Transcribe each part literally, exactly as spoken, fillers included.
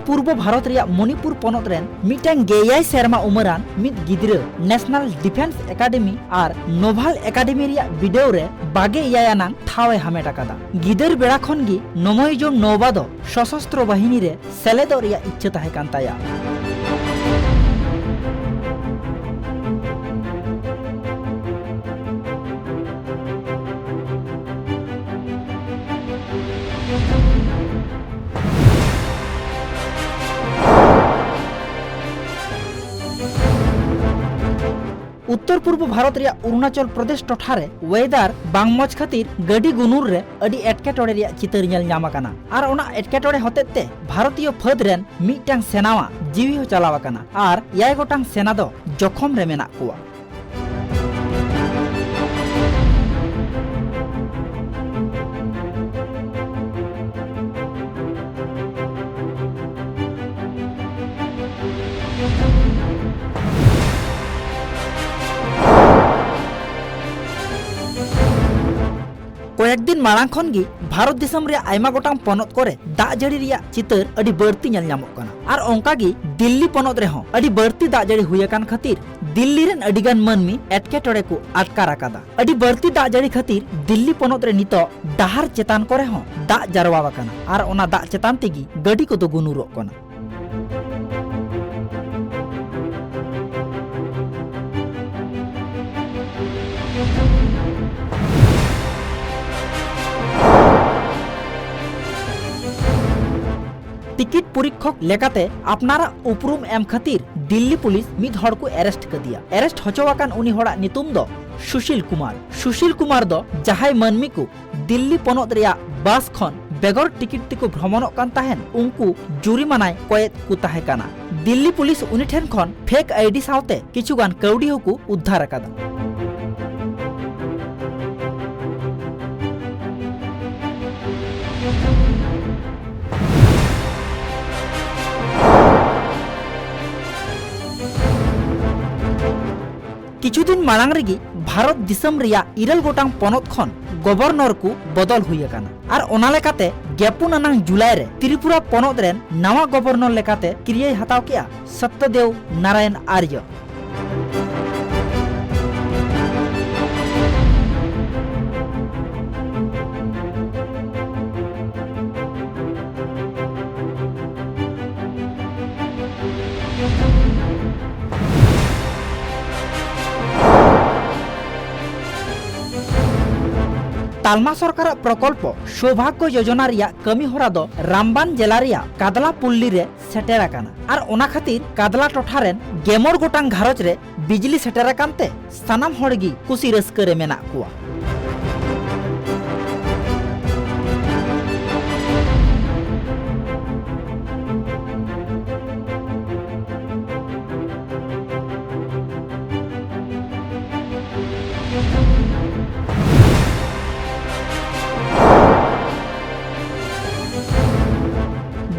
ᱯᱩᱨᱵᱚ ᱵᱷᱟᱨᱚᱛ ᱨᱮᱭᱟᱜ ᱢᱚᱱᱤᱯᱩᱨ ᱯᱚᱱᱚᱛ ᱨᱮᱱ ᱢᱤᱫᱴᱟᱝ ᱜᱮᱞ ᱮᱭᱟᱭ ᱥᱮᱨᱢᱟ ᱩᱢᱮᱨᱟᱱ ᱢᱤᱫ ᱜᱤᱫᱽᱨᱟᱹ ᱱᱮᱥᱱᱟᱞ ᱰᱤᱯᱷᱮᱱᱥ ᱮᱠᱟᱰᱮᱢᱤ ᱟᱨ ᱱᱳᱵᱷᱟᱞ ᱮᱠᱟᱰᱮᱢᱤ ᱨᱮᱭᱟᱜ ᱵᱤᱰᱟᱹᱣ ᱨᱮ ᱵᱟᱜᱮ ᱮᱭᱟᱭ ᱟᱱᱟᱝ ᱴᱷᱟᱶ ᱮ ᱦᱟᱢᱮᱴ ᱟᱠᱟᱫᱟ᱾ ᱜᱤᱫᱟᱹᱨ ᱵᱮᱲᱟ ᱠᱷᱚᱱ ᱜᱮ ᱱᱚᱢᱚᱭᱡᱳᱲ ᱱᱳᱣᱵᱟ ᱫᱚ ᱥᱚᱥᱚᱥᱛᱨᱚ ᱵᱟᱦᱤᱱᱤ ᱨᱮ ᱥᱮᱞᱮᱫᱚᱜ ᱨᱮᱭᱟᱜ ᱤᱪᱪᱷᱟᱹ ᱛᱟᱦᱮᱸ ᱠᱟᱱ ᱛᱟᱭᱟ᱾ ᱩᱛᱛᱚᱨ ᱯᱩᱨᱵᱚ ᱵᱷᱟᱨᱚᱛ ᱨᱮᱭᱟᱜ ᱚᱨᱩᱱᱟᱪᱚᱞ ᱯᱨᱚᱫᱮᱥ ᱴᱚᱴᱷᱟ ᱨᱮ ᱣᱮᱫᱟᱨ ᱵᱟᱝ ᱢᱚᱡᱽ ᱠᱷᱟᱹᱛᱤᱨ ᱜᱟᱹᱰᱤ ᱜᱩᱱᱩᱨ ᱨᱮ ᱟᱹᱰᱤ ᱮᱴᱠᱮᱴᱚᱬᱮ ᱨᱮᱭᱟᱜ ᱪᱤᱛᱟᱹᱨ ᱧᱮᱞ ᱧᱟᱢ ᱟᱠᱟᱱᱟ ᱟᱨ ᱚᱱᱟ ᱮᱴᱠᱮᱴᱚᱬᱮ ᱦᱚᱛᱮᱛ ᱛᱮ ᱵᱷᱟᱨᱚᱛᱤᱭᱚ ᱯᱷᱟᱹᱫᱽ ᱨᱮᱱ ᱢᱤᱫᱴᱟᱝ ᱥᱮᱱᱟᱣᱟᱜ ᱡᱤᱣᱤ ᱦᱚᱸ ᱪᱟᱞᱟᱣ ᱟᱠᱟᱱᱟ ᱟᱨ ᱮᱭᱟᱭ ᱜᱚᱴᱟᱝ ᱥᱮᱱᱟ ᱫᱚ ᱡᱚᱠᱷᱚᱢ ᱨᱮ ᱢᱮᱱᱟᱜ ᱠᱚᱣᱟ᱾ ᱠᱚᱭᱮᱠ ᱫᱤᱱ ᱢᱟᱲᱟᱝ ᱠᱷᱚᱱ ᱜᱮ ᱵᱷᱟᱨᱚᱛ ᱫᱤᱥᱚᱢ ᱨᱮᱭᱟᱜ ᱟᱭᱢᱟ ᱜᱚᱴᱟᱝ ᱯᱚᱱᱚᱛ ᱠᱚᱨᱮ ᱫᱟᱜ ᱡᱟᱹᱲᱤ ᱨᱮᱭᱟᱜ ᱪᱤᱛᱟᱹᱨ ᱟᱹᱰᱤ ᱵᱟᱹᱲᱛᱤ ᱧᱮᱞ ᱧᱟᱢᱚᱜ ᱠᱟᱱᱟ᱾ ᱟᱨ ᱚᱱᱠᱟ ᱜᱮ ᱫᱤᱞᱞᱤ ᱯᱚᱱᱚᱛ ᱨᱮᱦᱚᱸ ᱟᱹᱰᱤ ᱵᱟᱹᱲᱛᱤ ᱫᱟᱜ ᱡᱟᱹᱲᱤ ᱦᱩᱭ ᱟᱠᱟᱱ ᱠᱷᱟᱹᱛᱤᱨ ᱫᱤᱞᱞᱤ ᱨᱮᱱ ᱟᱹᱰᱤ ᱜᱟᱱ ᱢᱟᱹᱱᱢᱤ ᱮᱴᱠᱮᱴᱚᱬᱮ ᱠᱚ ᱟᱴᱠᱟᱨ ᱟᱠᱟᱫᱟ᱾ ᱟᱹᱰᱤ ᱵᱟᱹᱲᱛᱤ ᱫᱟᱜ ᱡᱟᱹᱲᱤ ᱠᱷᱟᱹᱛᱤᱨ ᱫᱤᱞᱞᱤ ᱯᱚᱱᱚᱛ ᱨᱮ ᱱᱤᱛᱚᱜ ᱰᱟᱦᱟᱨ ᱪᱮᱛᱟᱱ ᱠᱚᱨᱮ ᱦᱚᱸ ᱫᱟᱜ ᱡᱟᱨᱣᱟ ᱟᱠᱟᱱᱟ ᱟᱨ ᱚᱱᱟ ᱫᱟᱜ ᱪᱮᱛᱟᱱ ᱛᱮᱜᱮ ᱜᱟᱹᱰᱤ ᱠᱚᱫᱚ ᱜᱩᱱᱩᱨᱚᱜ ᱠᱟᱱᱟ᱾ ᱴᱤᱠᱤᱴ ᱯᱚᱨᱤᱠᱠᱷᱚᱠ ᱞᱮᱠᱟᱛᱮ ᱟᱯᱱᱟᱨᱟᱜ ᱩᱯᱨᱩᱢ ᱮᱢ ᱠᱷᱟᱹᱛᱤᱨ ᱫᱤᱞᱞᱤ ᱯᱩᱞᱤᱥ ᱢᱤᱫ ᱦᱚᱲ ᱠᱚ ᱮᱨᱮᱥᱴ ᱠᱟᱫᱮᱭᱟ᱾ ᱮᱨᱮᱥᱴ ᱦᱚᱪᱚ ᱟᱠᱟᱱ ᱩᱱᱤ ᱦᱚᱲᱟᱜ ᱧᱩᱛᱩᱢ ᱫᱚ ᱥᱩᱥᱤᱞ ᱠᱩᱢᱟᱨ᱾ ᱥᱩᱥᱤᱞ ᱠᱩᱢᱟᱨ ᱫᱚ ᱡᱟᱦᱟᱸᱭ ᱢᱟᱹᱱᱢᱤ ᱠᱚ ᱫᱤᱞᱞᱤ ᱯᱚᱱᱚᱛ ᱨᱮᱭᱟᱜ ᱵᱟᱥ ᱠᱷᱚᱱ ᱵᱮᱜᱚᱨ ᱴᱤᱠᱤᱴ ᱛᱮᱠᱚ ᱵᱷᱨᱚᱢᱚᱱᱚᱜ ᱠᱟᱱ ᱛᱟᱦᱮᱱ, ᱩᱱᱠᱩ ᱡᱩᱨᱤᱢᱟᱱᱟᱭ ᱠᱚᱭᱮᱫ ᱠᱚ ᱛᱟᱦᱮᱸ ᱠᱟᱱᱟ᱾ ᱫᱤᱞᱞᱤ ᱯᱩᱞᱤᱥ ᱩᱱᱤ ᱴᱷᱮᱱ ᱠᱷᱚᱱ ᱯᱷᱮᱠ ᱟᱭᱰᱤ ᱥᱟᱶᱛᱮ ᱠᱤᱪᱷᱩ ᱜᱟᱱ ᱠᱟᱹᱣᱰᱤ ᱦᱚᱸᱠᱚ ᱩᱫᱽᱫᱷᱟᱨ ᱟᱠᱟᱫᱟ᱾ ᱠᱤᱪᱷᱩ ᱫᱤᱱ ᱢᱟᱲᱟᱝ ᱨᱮᱜᱮ ᱵᱷᱟᱨᱚᱛ ᱫᱤᱥᱚᱢ ᱨᱮᱭᱟᱜ ᱤᱨᱟᱹᱞ ᱜᱚᱴᱟᱝ ᱯᱚᱱᱚᱛ ᱠᱷᱚᱱ ᱜᱚᱵᱚᱨᱱᱚᱨ ᱠᱚ ᱵᱚᱫᱚᱞ ᱦᱩᱭ ᱟᱠᱟᱱᱟ᱾ ᱟᱨ ᱚᱱᱟ ᱞᱮᱠᱟᱛᱮ ᱜᱮᱯᱩᱱ ᱟᱱᱟᱝ ᱡᱩᱞᱟᱭ ᱨᱮ ᱛᱨᱤᱯᱩᱨᱟ ᱯᱚᱱᱚᱛ ᱨᱮᱱ ᱱᱟᱣᱟ ᱜᱚᱵᱚᱨᱱᱚᱨ ᱞᱮᱠᱟᱛᱮ ᱠᱤᱨᱤᱭᱟᱹᱭ ᱦᱟᱛᱟᱣ ᱠᱮᱫᱼᱟ ᱥᱚᱛᱭᱚᱫᱮᱣ ᱱᱟᱨᱟᱭᱚᱱ ᱟᱨᱭᱚ᱾ ᱛᱟᱞᱢᱟ ᱥᱚᱨᱠᱟᱨᱟᱜ ᱯᱨᱚᱠᱚᱞᱯᱚ ᱥᱳᱵᱷᱟᱜᱽᱜᱚ ᱡᱳᱡᱚᱱᱟ ᱨᱮᱭᱟᱜ ᱠᱟᱹᱢᱤ ᱦᱚᱨᱟ ᱫᱚ ᱨᱟᱢᱵᱟᱱ ᱡᱮᱞᱟ ᱨᱮᱭᱟᱜ ᱠᱟᱫᱞᱟ ᱯᱩᱞᱞᱤ ᱨᱮ ᱥᱮᱴᱮᱨ ᱟᱠᱟᱱᱟ ᱟᱨ ᱚᱱᱟ ᱠᱷᱟᱹᱛᱤᱨ ᱠᱟᱫᱞᱟ ᱴᱚᱴᱷᱟ ᱨᱮᱱ ᱜᱮᱢᱚᱬ ᱜᱚᱴᱟᱝ ᱜᱷᱟᱨᱚᱸᱡᱽ ᱨᱮ ᱵᱤᱡᱽᱞᱤ ᱥᱮᱴᱮᱨ ᱟᱠᱟᱱ ᱛᱮ ᱥᱟᱱᱟᱢ ᱦᱚᱲ ᱜᱮ ᱠᱩᱥᱤ ᱨᱟᱹᱥᱠᱟᱹ ᱨᱮ ᱢᱮᱱᱟᱜ ᱠᱚᱣᱟ᱾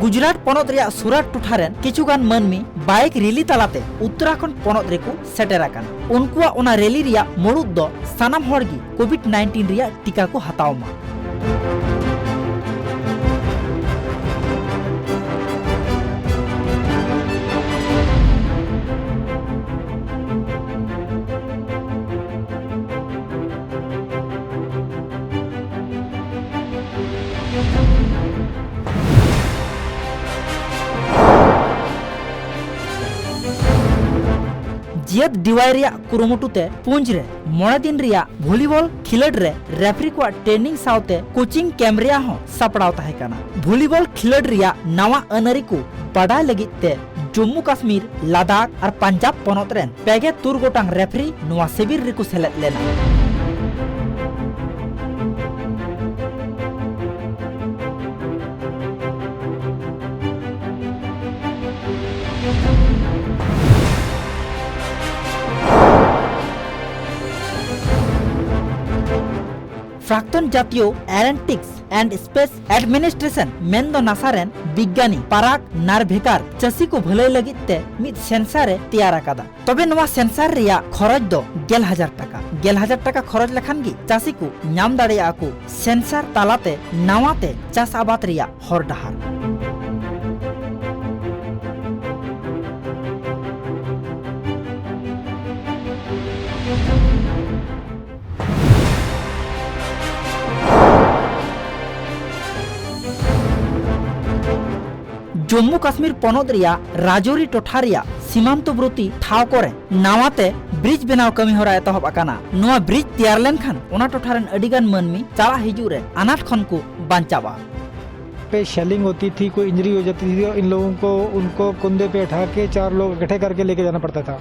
ᱜᱩᱡᱽᱨᱟᱴ ᱯᱚᱱᱚᱛ ᱨᱮᱭᱟᱜ ᱥᱩᱨᱟᱴ ᱴᱚᱴᱷᱟ ᱨᱮᱱ ᱠᱤᱪᱷᱩ ᱜᱟᱱ ᱢᱟᱹᱱᱢᱤ ᱵᱟᱭᱤᱠ ᱨᱮᱞᱤ ᱛᱟᱞᱟᱛᱮ ᱩᱛᱛᱚᱨᱟᱠᱷᱚᱸᱰ ᱯᱚᱱᱚᱛ ᱨᱮᱠᱚ ᱥᱮᱴᱮᱨ ᱟᱠᱟᱱᱟ᱾ ᱩᱱᱠᱩᱣᱟᱜ ᱚᱱᱟ ᱨᱮᱞᱤ ᱨᱮᱭᱟᱜ ᱢᱩᱲᱩᱫ ᱫᱚ ᱥᱟᱱᱟᱢ ᱦᱚᱲ ᱜᱮ ᱠᱳᱵᱷᱤᱰ ᱱᱟᱭᱤᱱᱴᱤᱱ ᱨᱮᱭᱟᱜ ᱴᱤᱠᱟ ᱠᱚ ᱦᱟᱛᱟᱣ ᱢᱟ᱾ ᱡᱤᱭᱟᱹᱛ ᱰᱤᱣᱟᱭ ᱨᱮᱭᱟᱜ ᱠᱩᱨᱩᱢᱩᱴᱩ ᱛᱮ ᱯᱩᱸᱡᱽ ᱨᱮ ᱢᱚᱬᱮ ᱫᱤᱱ ᱨᱮᱭᱟᱜ ᱵᱷᱚᱞᱤᱵᱚᱞ ᱠᱷᱮᱞᱳᱰ ᱨᱮ ᱨᱮᱯᱷᱟᱨᱤ ᱠᱚᱣᱟᱜ ᱴᱨᱮᱱᱤᱝ ᱥᱟᱶᱛᱮ ᱠᱳᱪᱤᱝ ᱠᱮᱢᱯ ᱨᱮᱭᱟᱜ ᱦᱚᱸ ᱥᱟᱯᱲᱟᱣ ᱛᱟᱦᱮᱸ ᱠᱟᱱᱟ᱾ ᱵᱷᱚᱞᱤᱵᱚᱞ ᱠᱷᱮᱞᱳᱰ ᱨᱮᱭᱟᱜ ᱱᱟᱣᱟ ᱟᱹᱱᱟᱹᱨᱤ ᱠᱚ ᱵᱟᱰᱟᱭ ᱞᱟᱹᱜᱤᱫ ᱛᱮ ᱡᱚᱢᱢᱩ ᱠᱟᱥᱢᱤᱨ, ᱞᱟᱫᱟᱠᱷ ᱟᱨ ᱯᱟᱧᱡᱟᱵᱽ ᱯᱚᱱᱚᱛ ᱨᱮᱱ ᱯᱮ ᱜᱮᱞ ᱛᱩᱨ ᱜᱚᱴᱟᱝ ᱨᱮᱯᱷᱟᱨᱤ ᱱᱚᱣᱟ ᱥᱤᱵᱤᱨ ᱨᱮᱠᱚ ᱥᱮᱞᱮᱫ ᱞᱮᱱᱟ᱾ ᱯᱨᱟᱠᱛᱚᱱ ᱡᱟᱛᱤᱭᱚ ᱮᱨᱳᱱᱚᱴᱤᱠᱥ ᱮᱱᱰ ᱥᱯᱮᱥ ᱮᱰᱢᱤᱱᱤᱥᱴᱨᱮᱥᱚᱱ ᱢᱮᱱᱫᱚ ᱱᱟᱥᱟ ᱨᱮᱱ ᱵᱤᱜᱽᱜᱟᱱᱤ ᱯᱟᱨᱟᱜᱽ ᱱᱟᱨᱵᱷᱮᱠᱟᱨ ᱪᱟᱹᱥᱤ ᱠᱚ ᱵᱷᱟᱹᱞᱟᱹᱭ ᱞᱟᱹᱜᱤᱫ ᱛᱮ ᱢᱤᱫ ᱥᱮᱱᱥᱟᱨ ᱮ ᱛᱮᱭᱟᱨ ᱟᱠᱟᱫᱟ᱾ ᱛᱚᱵᱮ ᱱᱚᱣᱟ ᱥᱮᱱᱥᱟᱨ ᱨᱮᱭᱟᱜ ᱠᱷᱚᱨᱚᱪ ᱫᱚ ᱜᱮᱞ ᱦᱟᱡᱟᱨ ᱴᱟᱠᱟ᱾ ᱜᱮᱞ ᱦᱟᱡᱟᱨ ᱴᱟᱠᱟ ᱠᱷᱚᱨᱚᱪ ᱞᱮᱠᱷᱟᱱ ᱜᱮ ᱪᱟᱹᱥᱤ ᱠᱚ ᱧᱟᱢ ᱫᱟᱲᱮᱭᱟᱜᱼᱟ ᱠᱚ ᱥᱮᱱᱥᱟᱨ ᱛᱟᱞᱟᱛᱮ ᱱᱟᱣᱟ ᱛᱮ ᱪᱟᱥ ᱟᱵᱟᱫ ᱨᱮᱭᱟᱜ ᱦᱚᱨ ᱰᱟᱦᱟᱨ᱾ ᱡᱚᱢᱢᱩ ᱠᱟᱥᱢᱤᱨ ᱯᱚᱱᱚᱛ ᱨᱮᱭᱟᱜ ᱨᱟᱡᱳᱨᱤ ᱴᱚᱴᱷᱟ ᱨᱮᱭᱟᱜ ᱥᱤᱢᱟᱱᱛᱚᱵᱨᱚᱛᱤ ᱴᱷᱟᱶ ᱠᱚᱨᱮ ᱱᱟᱣᱟ ᱛᱮ ᱵᱨᱤᱡᱽ ᱵᱮᱱᱟᱣ ᱠᱟᱹᱢᱤ ᱦᱚᱨᱟ ᱮᱛᱚᱦᱚᱵ ᱟᱠᱟᱱᱟ᱾ ᱱᱚᱣᱟ ᱵᱨᱤᱡᱽ ᱛᱮᱭᱟᱨ ᱞᱮᱱᱠᱷᱟᱱ ᱚᱱᱟ ᱴᱚᱴᱷᱟ ᱨᱮᱱ ᱟᱹᱰᱤ ᱜᱟᱱ ᱢᱟᱹᱱᱢᱤ ᱪᱟᱞᱟᱜ ᱦᱤᱡᱩᱜ ᱨᱮ ᱟᱱᱟᱴ ᱠᱷᱚᱱ ᱠᱚ ᱵᱟᱧᱪᱟᱣᱟ᱾ पे शेलिंग होती थी, कोई इंजरी हो जाती थी, तो इन लोगों को, उनको कंधे पे उठा के चार लोग इकट्ठे करके लेके जाना पड़ता था।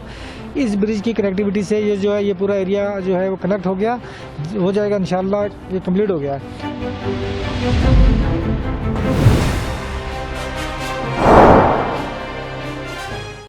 इस ब्रिज की कनेक्टिविटी से ये जो है, ये पूरा एरिया जो है, वो कनेक्ट हो गया, हो जाएगा इंशाल्लाह, ये कंप्लीट हो गया है।